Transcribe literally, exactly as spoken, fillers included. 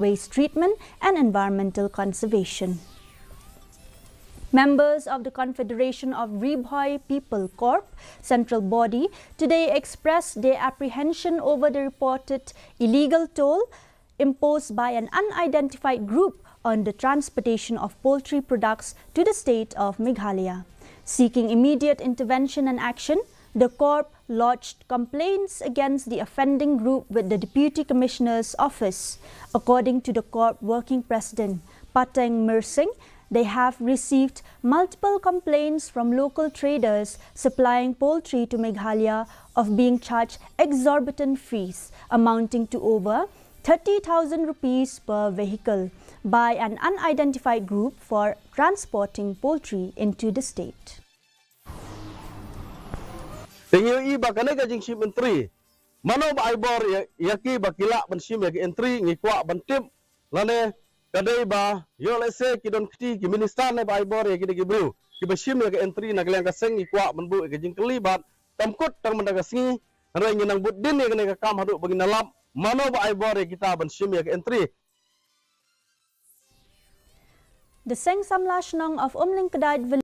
waste treatment, and environmental conservation. Members of the Confederation of Ri Bhoi People Corps Central Body today expressed their apprehension over the reported illegal toll imposed by an unidentified group on the transportation of poultry products to the state of Meghalaya. Seeking immediate intervention and action, the corps lodged complaints against the offending group with the Deputy Commissioner's office. According to the corps working president, Pateng Mirsing, they have received multiple complaints from local traders supplying poultry to Meghalaya of being charged exorbitant fees amounting to over thirty thousand rupees per vehicle by an unidentified group for transporting poultry into the state. Te ngi ïohi ba kane ka jingshim entry, mano ba ai bor ïa, ïa ki ba ki lah ban shim ïa ka entry, ngi kwah ban tip lane ka dei ba ïoh lehse ki don kti ki minister ne ba ai bor ïa ki dei ki briew kiba shim ïa ka entry na ka liang ka seng, ngi kwah ban buh ïa ka jingkylli bad kam kut tang mynta ka sngi, hynrei ngi nang bud dien ïa kane ka kam haduh ba ngin ïalap mano ba ai bor ïa kita ban shim ïa ka entry. The Seng Samla Shnong of Umlingkdait Village